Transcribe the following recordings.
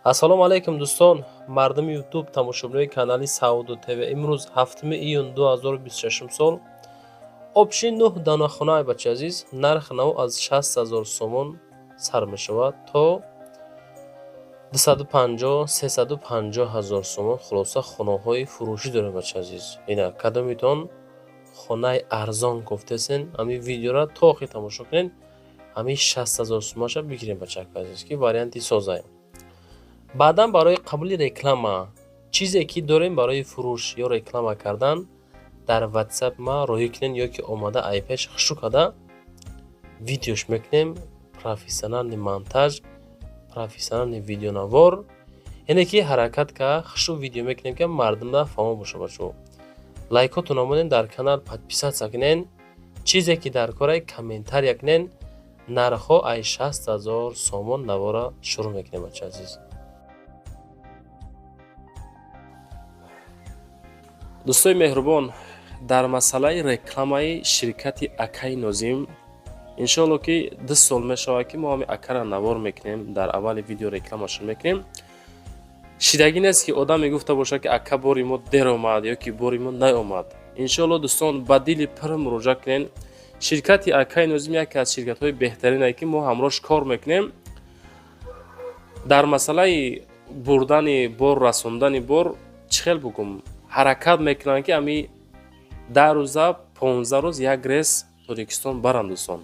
Ассалому алайкум, дӯстон, мардуми Ютуб, тамошобинои канали Савдо ТВ. Имрӯз 7 июн 2026 сол. Общий нӯҳ дона хонаи, бачаи азиз, нарх нав аз 60 ҳазор сомон сар мешавад то 250, 350 ҳазор сомон. Хулоса, хонаҳои фурӯшӣ дорем, бачаи азиз. Ина, кадомитон хонаи арзон гуфтесен, ҳамин видеоро то охир тамошо кунед, ҳамин 60 ҳазор сомонша бигирем, бачаи азиз, ки варианти созаем. Баъдан барои қабули реклама, чизе ки дорем барои фурӯш ё реклама кардан, дар WhatsApp ма роҳӣ кунед ё ки омада айпеш хушрӯ карда видеош мекунем, профессиональный монтаж, профессиональный видеонавор, яъне ки ҳаракат ка хушрӯ видео мекунем, ки мардумда фаҳмо боша. Бачаҳо, лайкотон омаден, дар канал подписаться кунен, чизе ки дар корай комментария кунен. Нархҳо ай 60 ҳазор сомон навора шурӯъ мекунем, бачаи азиз. Дӯстои меҳрубон, дар масъалаи рекламаи ширкати акаи Нозим, иншоалло, ки 2 сол мешавад, ки мо ҳами акара навор мекунем, дар аввали видео рекламашон мекунем. Шидагӣ нест, ки одам мегуфта бошад, ки ака, бори мо дер омад ё ки бори мо наомад. Иншоалло, дӯстон, ба дили пир муроҷиат кунен. Ширкати акаи Нозим яке аз ширкатҳои беҳтаринае, ки мо ҳамроҳш кор мекунем. Дар масъалаи бурдани бор, расондани бор, чӣ хел бугум, ҳаракат мекунанд, ки ами 10 рӯза, 15 рӯз як рейс Тоҷикистон баранд. Дӯстон,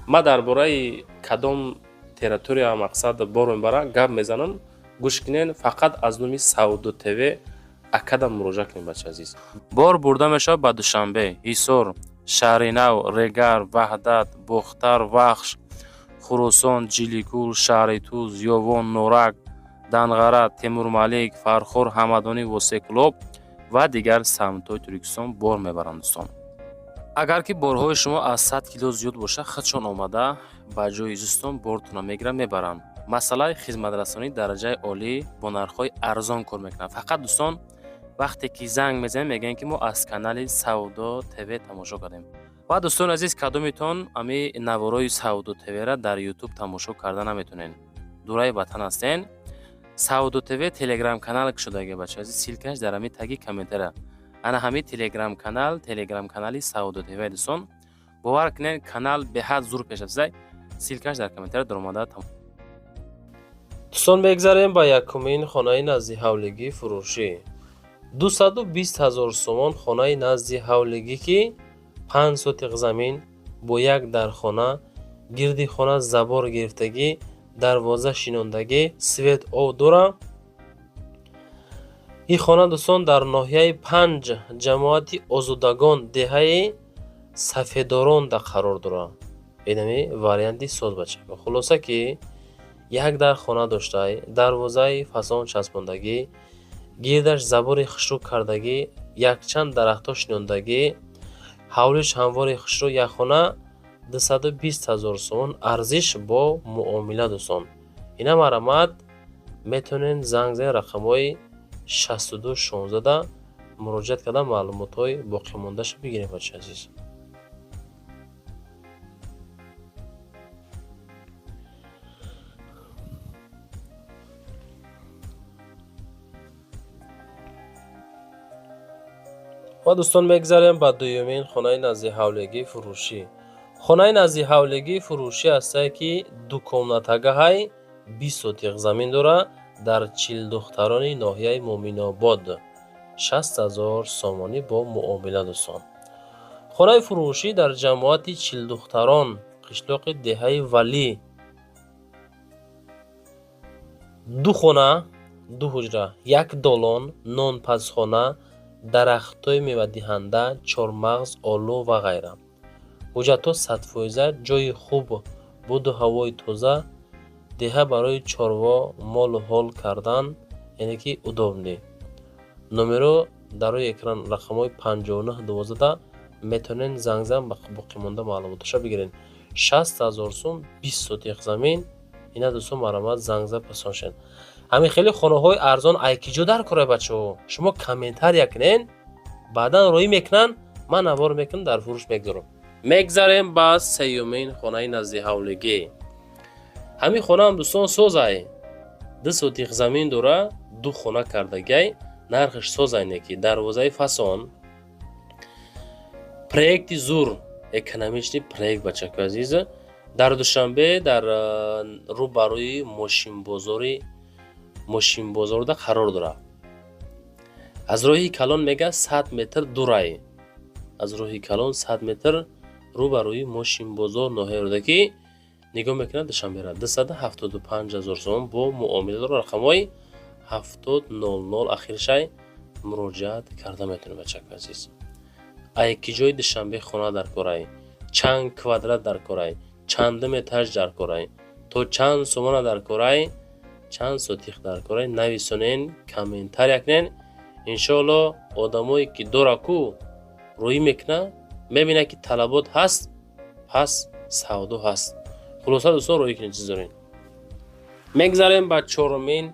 ман дар бораи кадом территория, мақсад, бор мебарам, гап мезанам, гӯш кунен. Фақат аз номи Савдо ТВ акадам муроҷиат кунед, бачаи азиз. Бор бурда мешавад ба Душанбе, Ҳисор, Шаҳринав, Регар, Ваҳдат, Бохтар, Вахш, Хуросон, Ҷиликул, шаҳри Туз, Ёвон, Норак, Данғара, Темурмалик, Фархор, Ҳамадонӣ, Восеъкӯлоб ва дигар самтҳои Тоҷикистон бор мебаранд. Дӯстон, агар ки борҳои шумо аз 100 кило зиёд бошад, худшон омада ба ҷои зистон бортонро мегиранд, мебаранд. Масъалаи хизматрасонии дараҷаи олӣ, бо нархҳои арзон кор мекунанд. Фақат, дӯстон, вақте ки занг мезанем, мегӯем, ки мо аз канали Савдо ТВ тамошо кардем. Ва, дӯстони азиз, кадомитон ами наворои Савдо ТВра дар Ютуб тамошо карда наметонед, дураи ватан ҳастен, Савдо ТВ телеграм канал кушодаги, бача азиз, ссылка ш дар ҳамин таги комментария. Ана ҳамин телеграм канал, телеграм канали Савдо ТВ. Дӯстон, бовар кунед, канал беҳад зур пешрафтаи. Ссылка ш дар комментария даромада. Дӯстон, мегзарем ба якумин хонаи назди ҳавлигии фурӯшӣ. 220 000 сомон хонаи назди ҳавлигӣ, ки 5 сотиқ замин бо як дархона, гирди хона забор гирифтагӣ, дарвоза шинондагӣ, свет, об дора. Ин хона, дӯстон, дар ноҳияи Панҷ, ҷамоати Озодагон, деҳаи Сафедоронда қарор дорад. Инами варианти соз, бачако. Хулоса, ки як дар хона доштай, дарвозаи фасон часпондагӣ, гирдаш забори хушрӯ кардагӣ, якчанд дарахтҳо шинондагӣ, ҳавлиш ҳамвори хушрӯ. Як хона 220 000 сомон арзиш бо муомила. Дӯстон, ина марҳамат, метавонед занг занед, рақамҳои 62 16да муроҷиат карда, маълумотҳои боқимондаашро бигиред, бачаи азиз. Ва, дӯстон, мегзарем ба дуюмин хонаи назди ҳавлигии фурӯшӣ. Хонаи назди ҳавлигии фурӯшӣ ҳастае, ки дукомнатагаҳай, 20 сотиқ замин дорад, дар Чилдухтарони ноҳияи Муъминобод, 60 000 сомонӣ бо муомила. Дӯстон, хонаи фурӯшӣ дар ҷамоати Чилдухтарон, қишлоқи деҳаи Валӣ, ду хона, ду ҳуҷра, як долон, нонпазхона, дарахтҳои мевадиҳанда, чормағз, олу ва ғайра. Ҳуҷҷатҳо 100%. Ҷойи хуб, буду ҳавои тоза, деҳа барои чорво, молу ҳол кардан, яъне ки удобный. Номеро дар рӯи экран, рақамҳои 59 12да метавонед занг зан, боқимонда маълумоташро бигиред. 60 000 сум, 20 сотиқ замин. Ина, дӯстон, марҳамат, занг зан, пасон шавед. Ҳамин хеле хонаҳои арзон айкиҷо дар кора, бачаҳо? Шумо комментария кунед, баъдан роҳӣ мекунанд, ман навор мекунам, дар фурӯш мегузорам. Мегзарем ба сеюмин хонаи назди ҳавлигӣ. Ҳамин хонаам, дӯстон, созай. 2 сотих замин дора, 2 хона кардагай, нархаш созайне ки дарвозаи фасон. Проекти зур, экономичный проект, бачако азиз. Дар Душанбе, дар рӯбарӯи мошинбозорда қарор дорад. Аз роҳи калон мега 100 метр дурай. Аз роҳи калон 100 метр рӯбарӯи мошинбозор ноҳияи Рӯдакӣ нигоҳ мекунад Душанбера. 275 ҳазор сомон бо муомила дорад. Рақамҳои 7000 ахиршай муроҷиат карда метавонед, бачако азиз. Ай ки ҷои Душанбе хона дар корай, чанд квадрат дар корай, чандум этаж дар корай, то чанд сомона дар корай, чанд сотих дар корай, нависонен, комментария кунен. Иншоалло одамое ки дора ку рӯӣ мекуна, мебина ки талабот ҳаст, пас савдо ҳаст. Хулоса дӯстон, рӯӣ кунед чиз дорем. Мегзарем ба чорумин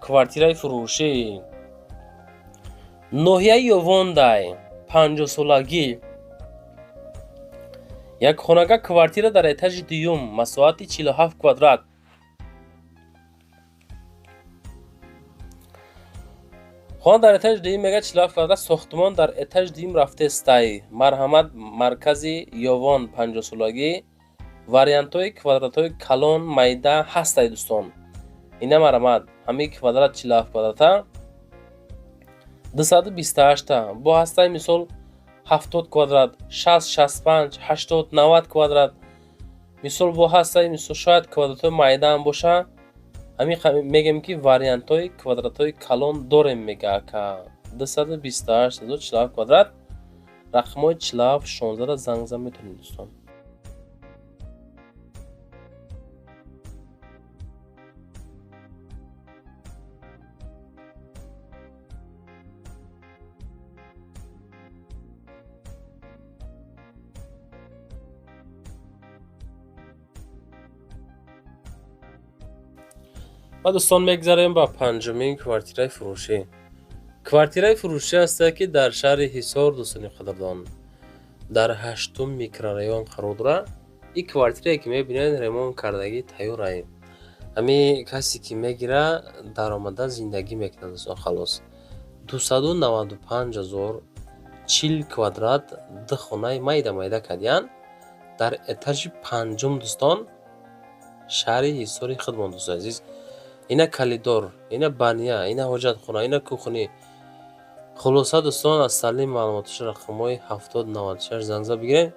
квартираи фурӯшӣ. Ноҳияи Ёвондай, 50-солагӣ. Як хонага квартира дар этажи дуюм, масоҳати 47 квадрат. Хона дар этажи дуюм мега 47 квадрат, сохтмон дар этажи дуюм рафтестай. Марҳамат, маркази Ёвон, 50-солагӣ. Вариантҳои квадратҳои калон, майда ҳастай дӯстон. Ина марҳамат, ҳамин квадрат 47 квадрата 228-та. Бо ҳастай мисол 70 квадрат, 60, 65, 80, 90 квадрат. Мисол бо ҳастай мисол шояд квадратҳои майда ҳам боша. Ҳамин мегем ки вариантҳои квадратҳои калон дорем мега ака. 228 47 квадрат. Рақамҳои 47 16-ра занг зан метавонед дӯстон. Ва дӯстон мегзарем ба панҷумин квартираи фурӯшӣ. Квартираи фурӯшӣ ҳаста ки дар шаҳри Ҳисор, дӯстони қадрдон, дар 8-ум микрорайон қарор дорад. Ин квартирае ки мебинед ремонт кардагӣ тайёрае. Ҳамин касе ки мегира даромада зиндагӣ мекунад дӯстон, халос. 295 ҳазор, 40 квадрат, ду хонаи майда майда кардиян дар этажи панҷум дӯстон, шаҳри Ҳисори худмон дӯстони азиз. Ина калидор, ина баня, ина ҳоҷатхона, ина кухни. Хулоса дӯстон, аз салим маълумоташ рақамҳои 7096 занг зад бигиред.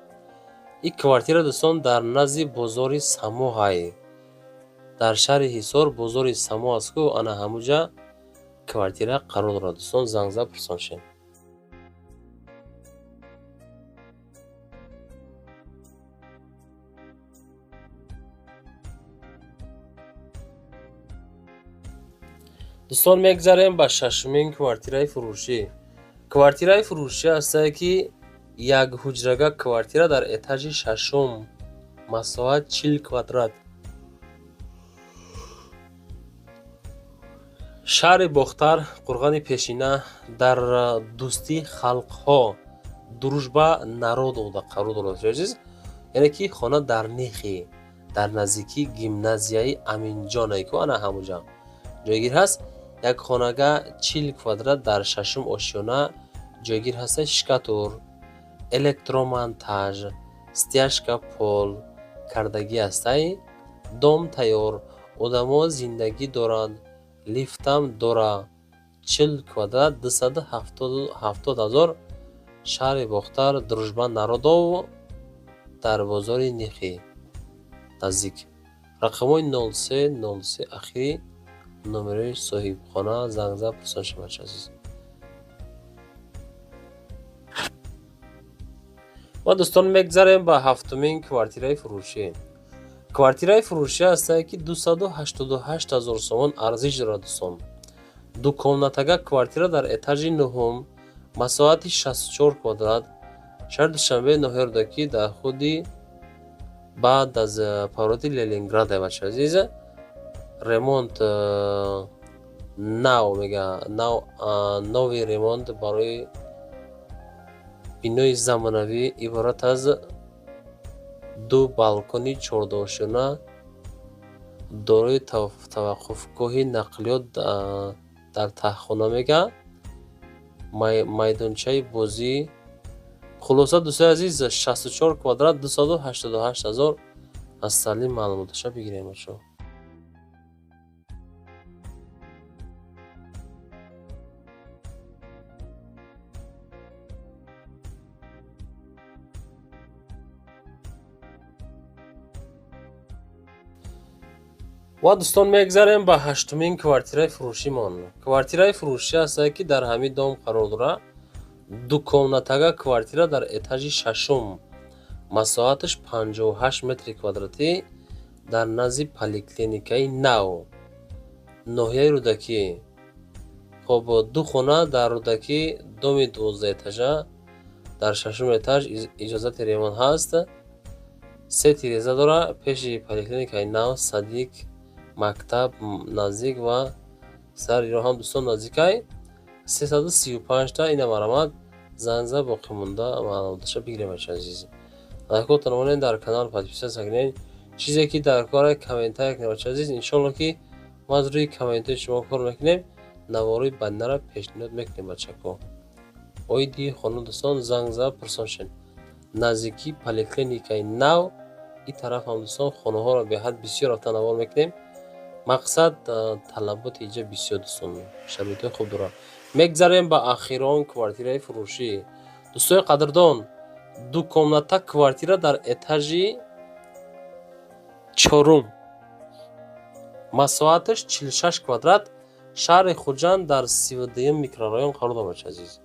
Ин квартира дӯстон дар назди бозори Самоҳай. Дар шаҳри Ҳисор бозори Само аст ку, ана ҳамуҷа квартира қарор дорад дӯстон, занг зад пурсон шед. Дӯстон мегзарем ба шашумин квартираи фурӯшӣ. Квартираи фурӯшӣ ҳастае ки як ҳуҷрага квартира дар этажи шашум, масоҳат 40 квадрат. Шаҳри Бохтар, Қурғони пешина, дар дӯстии халқҳо, Дружба народовда қарор дорад. Азиз, яъне ки хона дар Нихи, дар наздикии гимназияи Аминҷоне ку ана ҳамуҷа ҷойгир ҳаст. Як хонага 40 квадрат дар шашум ошёна ҷойгир ҳаст. Шкатур, электромонтаж, стяжка пол кардагӣ ҳастай. Дом тайёр, одамо зиндагӣ доранд, лифтам дора. 40 квадрат 270 ҳазор, шаҳри Бохтар, Дружба народов, дар бозори Нихи наздик. Рақамҳои 03 03 ахири номерои соҳибхона занг зад пурсон шавад, бачаи азиз. Ва дӯстон мегзарем ба ҳафтумин квартираи фурӯшӣ. Квартираи фурӯшӣ ҳастае ки 288 ҳазор сомон арзиш дорад дӯстон. Ду комнатага квартира дар этажи нуҳум, масоҳати 64 квадрат, шаҳри Душанбе, ноҳияи Рӯдакӣ, дар худи баъд аз повороти Ленинград, бачаи азиз. Ремонт нав мега, нав, нови ремонт барои бинои замонавӣ иборат аз ду балкони чордошёна, Дорои таваққуфгоҳи нақлиёт дар таҳхона мега, майдончаи бозӣ. Хулоса, дӯстои азиз, 64 квадрат, 288 ҳазор. Аз Салим маълумоташа бигирем, бачаҳо. Ва дӯстон, мегзарем ба ҳаштумин квартираи фурӯшимон. Квартираи фурӯшӣ ҳастае, ки дар ҳамин дом қарор дорад. Дукомнатага квартира дар этажи шашум, масоҳаташ 58 метри квадратӣ, дар назди поликлиникаи нав, ноҳияи Рӯдакӣ. Хоб, ду хона дар Рӯдакӣ, доми 12-этажа, дар шашум этаж, иҷозати ремонт ҳаст, се тиреза дорад, пеши поликлиникаи нав, садик, мактаб наздик ва сари роҳ ҳам, дӯстон, наздикай. 335-та ина марамат занг зада, боқимонда маълумоташа бигирем, бачаи азиз. Лайкотон монед, дар канал подписаться кунед, чизе ки дар кора комментария кунед, бачаи азиз. Иншолло, ки мо аз рӯи комментҳои шумо кор мекунем, наворои баднаро пешниҳод мекунем, бачако. Оиди хона, дӯстон, занг зада пурсон шед. Наздикии поликлиникаи нав ин тараф ҳам, дӯстон, хонаҳоро беҳад бисёр рафта навор мекунем. Мақсад, талаботи иҷа бисёр, дӯстон, шароитҳои хуб дорад. Мегзарем ба ахирон квартираи фурӯшӣ, дӯстони қадрдон. Дукомната квартира дар этажи чорум, масоҳаташ 46 квадрат, шаҳри Хуҷанд, дар 32-юм микрорайон қарор дорад, бачаи азиз.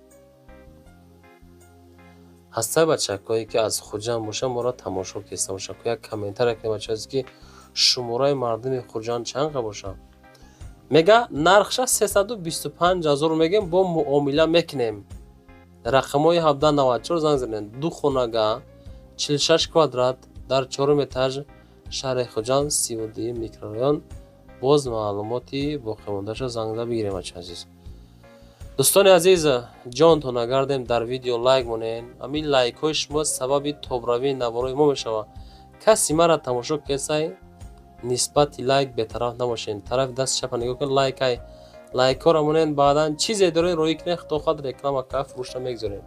Ҳастаи бачакҳое, ки аз Хуҷанд бошанд, моро тамошо кеста бошанд, як комментария кунед, бачаи азиз, ки шумораи мардуми Хуҷанд чанд қа бошанд. Мега, нархша 325 ҳазор мегем, бо муомила мекунем. Рақамҳои 1794 занг занед. Ду хонага, 46 квадрат, дар чорум этаж, шаҳри Хуҷанд, 32-юм микрорайон. Боз маълумоти боқимондаашро занг зада бигирем, бачаи азиз. Дӯстони азиз, ҷонтон нагардем, дар видео лайк монед. Ҳамин лайкҳои шумо сабаби тобравии наворои мо мешавад. Каси мара тамошо кесай, нисбати лайк бетараф набошед. Тарафи дасти чапа нигоҳ кунед, лайкай, лайкҳоро монед. Баъдан чизе доред, роӣ кунед, худо хоҳад, реклама ка, фурӯшро мегузорем.